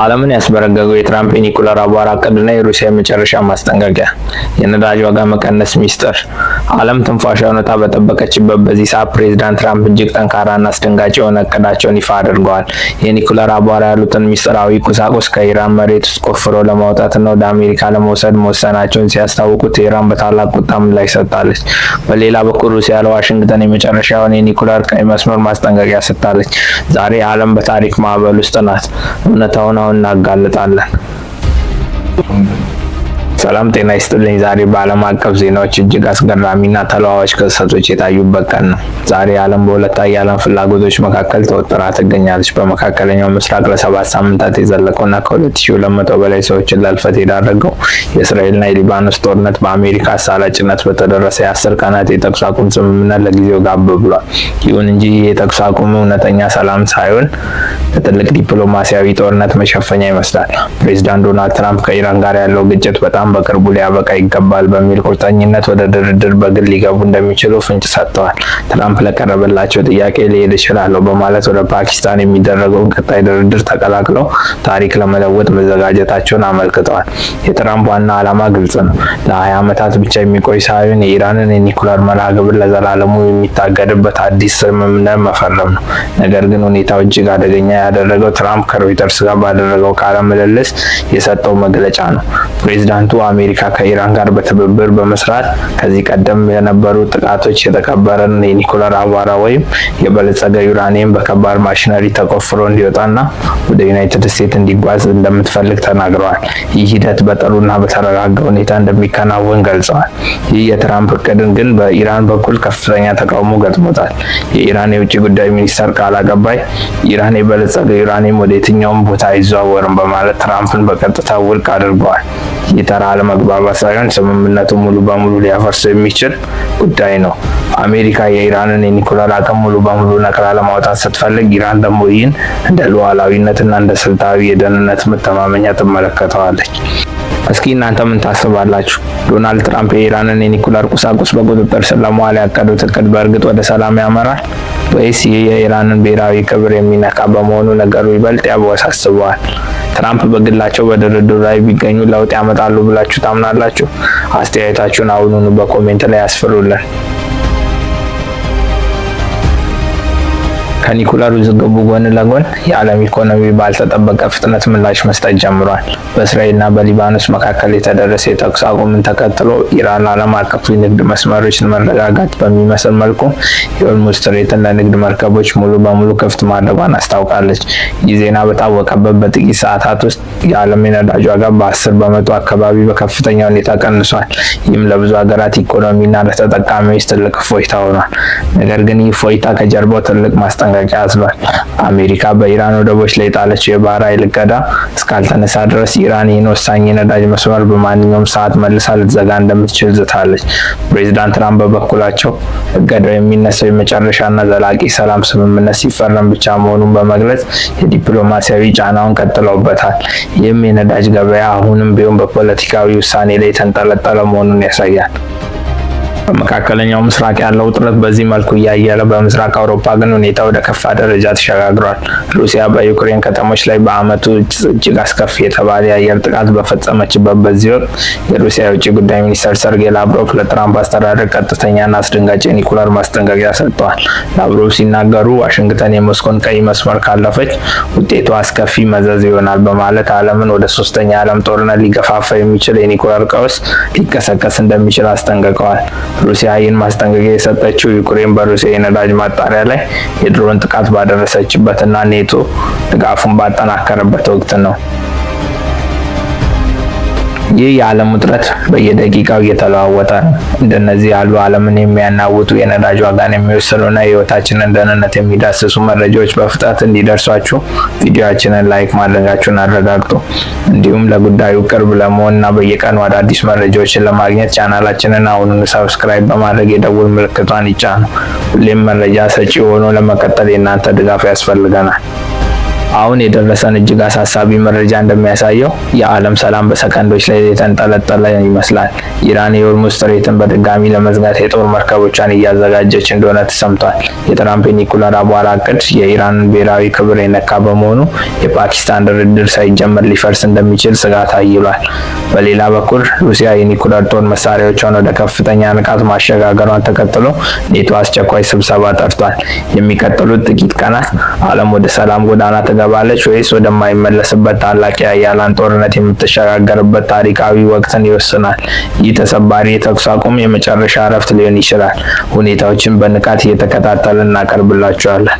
ዓለምን ያስበረገገው የትራምፕ የኒኩለር አቧራ እቅድና የሩሲያ የመጨረሻ ማስጠንቀቂያ፣ የነዳጅ ዋጋ መቀነስ ሚስጥር። ዓለም ትንፋሿን ውጣ በጠበቀችበት በዚህ ሰዓት ፕሬዝዳንት ትራምፕ እጅግ ጠንካራና አስደንጋጭ የሆነ እቅዳቸውን ይፋ አድርገዋል። የኒኩለር አቧራ ያሉትን ሚስጥራዊ ቁሳቁስ ከኢራን መሬት ውስጥ ቆፍረው ለማውጣትና ወደ አሜሪካ ለመውሰድ መወሰናቸውን ሲያስታውቁ ቴህራን በታላቅ ቁጣ ምላሽ ሰጥታለች። በሌላ በኩል ሩሲያ ለዋሽንግተን የመጨረሻውን የኒኩለር ቀይ መስመር ማስጠንቀቂያ ሰጥታለች። ዛሬ ዓለም በታሪክ ማዕበል ውስጥ ናት። እውነታውን አሁን እናጋልጣለን። ሰላም ጤና ይስጥልኝ። ዛሬ በዓለም አቀፍ ዜናዎች እጅግ አስገራሚና ተለዋዋጭ ክስተቶች የታዩበት ቀን ነው። ዛሬ ዓለም በሁለት ኃያላን ፍላጎቶች መካከል ተወጥራ ትገኛለች። በመካከለኛው ምስራቅ ለ7 ሳምንታት የዘለቀውና ከ2200 በላይ ሰዎችን ለህልፈት የዳረገው የእስራኤልና የሊባኖስ ጦርነት በአሜሪካ አሳላጭነት በተደረሰ የ10 ቀናት የተኩስ አቁም ስምምነት ለጊዜው ጋብ ብሏል። ይሁን እንጂ ይህ የተኩስ አቁም እውነተኛ ሰላም ሳይሆን ለትልቅ ዲፕሎማሲያዊ ጦርነት መሸፈኛ ይመስላል። ፕሬዚዳንት ዶናልድ ትራምፕ ከኢራን ጋር ያለው ግጭት በጣም በቅርቡ ሊያበቃ ይገባል በሚል ቁርጠኝነት ወደ ድርድር በግል ሊገቡ እንደሚችሉ ፍንጭ ሰጥተዋል። ትራምፕ ለቀረበላቸው ጥያቄ ልሄድ እችላለሁ በማለት ወደ ፓኪስታን የሚደረገውን ቀጣይ ድርድር ተቀላቅለው ታሪክ ለመለወጥ መዘጋጀታቸውን አመልክተዋል። የትራምፕ ዋና ዓላማ ግልጽ ነው። ለ20 ዓመታት ብቻ የሚቆይ ሳይሆን የኢራንን የኒኩለር መርሃ ግብር ለዘላለሙ የሚታገድበት አዲስ ስምምነት መፈረም ነው። ነገር ግን ሁኔታው እጅግ አደገኛ ያደረገው ትራምፕ ከሮይተርስ ጋር ባደረገው ቃለ ምልልስ የሰጠው መግለጫ ነው። ፕሬዚዳንቱ አሜሪካ ከኢራን ጋር በትብብር በመስራት ከዚህ ቀደም የነበሩ ጥቃቶች የተቀበረን የኒኩለር አቧራ ወይም የበለጸገ ዩራኒየም በከባድ ማሽነሪ ተቆፍሮ እንዲወጣና ወደ ዩናይትድ ስቴትስ እንዲጓዝ እንደምትፈልግ ተናግረዋል። ይህ ሂደት በጥሩና በተረጋጋ ሁኔታ እንደሚከናወን ገልጸዋል። ይህ የትራምፕ እቅድን ግን በኢራን በኩል ከፍተኛ ተቃውሞ ገጥሞታል። የኢራን የውጭ ጉዳይ ሚኒስተር ቃል አቀባይ ኢራን የበለጸገ ዩራኒየም ወደ የትኛውም ቦታ አይዘዋወርም በማለት ትራምፕን በቀጥታ ውድቅ አድርገዋል። ይህ ተራ አለመግባባት ሳይሆን ስምምነቱ ሙሉ በሙሉ ሊያፈርሰው የሚችል ጉዳይ ነው። አሜሪካ የኢራንን የኒኩለር አቅም ሙሉ በሙሉ ነቅላ ለማውጣት ስትፈልግ፣ ኢራን ደግሞ ይህን እንደ ሉዓላዊነትና እንደ ስልታዊ የደህንነት መተማመኛ ትመለከተዋለች። እስኪ እናንተ ምን ታስባላችሁ? ዶናልድ ትራምፕ የኢራንን የኒኩለር ቁሳቁስ በቁጥጥር ስር ለማዋል ያቀዱት እቅድ በእርግጥ ወደ ሰላም ያመራል ወይስ ይህ የኢራንን ብሔራዊ ክብር የሚነካ በመሆኑ ነገሩ ይበልጥ ያወሳስበዋል? ትራምፕ በግላቸው በድርድሩ ላይ ቢገኙ ለውጥ ያመጣሉ ብላችሁ ታምናላችሁ? አስተያየታችሁን አሁኑኑ በ comment ላይ ያስፍሩልን። ከኒኩለር ውዝግቡ ጎን ለጎን የዓለም ኢኮኖሚ ባልተጠበቀ ፍጥነት ምላሽ መስጠት ጀምሯል። በእስራኤልና በሊባኖስ መካከል የተደረሰ የተኩስ አቁምን ተከትሎ ኢራን ለዓለም አቀፉ የንግድ መስመሮች መረጋጋት በሚመስል መልኩ የሆርሙዝ ስትሬትን ለንግድ መርከቦች ሙሉ በሙሉ ክፍት ማድረጓን አስታውቃለች። ይህ ዜና በታወቀበት በጥቂት ሰዓታት ውስጥ የዓለም የነዳጅ ዋጋ በ10% አካባቢ በከፍተኛ ሁኔታ ቀንሷል። ይህም ለብዙ ሀገራት ኢኮኖሚና ለተጠቃሚዎች ትልቅ እፎይታ ሆኗል። ነገር ግን ይህ እፎይታ ከጀርባው ትልቅ ማስጠንቀቂያ አዝሏል። አሜሪካ በኢራን ወደቦች ላይ የጣለችው የባህር ኃይል እገዳ እስካልተነሳ ድረስ ኢራን ይህን ወሳኝ የነዳጅ መስመር በማንኛውም ሰዓት መልሳ ልትዘጋ እንደምትችል ዝታለች። ፕሬዚዳንት ትራምፕ በበኩላቸው እገዳው የሚነሳው የመጨረሻና ዘላቂ ሰላም ስምምነት ሲፈረም ብቻ መሆኑን በመግለጽ የዲፕሎማሲያዊ ጫናውን ቀጥለውበታል። ይህም የነዳጅ ገበያ አሁንም ቢሆን በፖለቲካዊ ውሳኔ ላይ የተንጠለጠለ መሆኑን ያሳያል። በመካከለኛው ምስራቅ ያለው ውጥረት በዚህ መልኩ እያየለ፣ በምስራቅ አውሮፓ ግን ሁኔታ ወደ ከፋ ደረጃ ተሸጋግሯል። ሩሲያ በዩክሬን ከተሞች ላይ በዓመቱ እጅግ አስከፊ የተባለ የአየር ጥቃት በፈጸመችበት በዚህ ወቅት የሩሲያ የውጭ ጉዳይ ሚኒስትር ሰርጌይ ላቭሮቭ ለትራምፕ አስተዳደር ቀጥተኛና አስደንጋጭ የኒኩለር ማስጠንቀቂያ ሰጥተዋል። ላቭሮቭ ሲናገሩ ዋሽንግተን የሞስኮን ቀይ መስመር ካለፈች ውጤቱ አስከፊ መዘዝ ይሆናል በማለት ዓለምን ወደ ሶስተኛ የዓለም ጦርነት ሊገፋፋ የሚችል የኒኩለር ቀውስ ሊቀሰቀስ እንደሚችል አስጠንቅቀዋል። ሩሲያ ይህን ማስጠንቀቂያ የሰጠችው ዩክሬን በሩሲያ የነዳጅ ማጣሪያ ላይ የድሮን ጥቃት ባደረሰችበትና ኔቶ ድጋፉን ባጠናከረበት ወቅት ነው። ይህ የዓለም ውጥረት በየደቂቃው እየተለዋወጠ ነው። እንደነዚህ ያሉ ዓለምን የሚያናውጡ፣ የነዳጅ ዋጋን የሚወስኑና የሕይወታችንን ደህንነት የሚዳስሱ መረጃዎች በፍጥነት እንዲደርሷችሁ ቪዲዮአችንን like ማድረጋችሁን አረጋግጡ። እንዲሁም ለጉዳዩ ቅርብ ለመሆን እና በየቀኑ አዳዲስ መረጃዎችን ለማግኘት ቻናላችንን አሁኑኑ subscribe በማድረግ የደወል ምልክቷን ይጫኑ። ሁሌም መረጃ ሰጪ ሆኖ ለመቀጠል የእናንተ ድጋፍ ያስፈልገናል። አሁን የደረሰን እጅግ አሳሳቢ መረጃ እንደሚያሳየው የዓለም ሰላም በሰከንዶች ላይ የተንጠለጠለ ይመስላል። ኢራን የሆርሙዝ ስትሬትን በድጋሚ ለመዝጋት የጦር መርከቦቿን እያዘጋጀች እንደሆነ ተሰምቷል። የትራምፕ የኒኩለር አቧራ እቅድ የኢራንን ብሔራዊ ክብር የነካ በመሆኑ የፓኪስታን ድርድር ሳይጀመር ሊፈርስ እንደሚችል ስጋት አይሏል። በሌላ በኩል ሩሲያ የኒኩለር ጦር መሳሪያዎቿን ወደ ከፍተኛ ንቃት ማሸጋገሯን ተከትሎ ኔቶ አስቸኳይ ስብሰባ ጠርቷል። የሚቀጥሉት ጥቂት ቀናት ዓለም ወደ ሰላም ጎዳና ትገባለች ወይስ ወደማይመለስበት ታላቅ የኃያላን ጦርነት የምትሸጋገርበት ታሪካዊ ወቅትን ይወስናል። ይህ ተሰባሪ የተኩስ አቁም የመጨረሻ እረፍት ሊሆን ይችላል። ሁኔታዎችን በንቃት እየተከታተልን እናቀርብላችኋለን።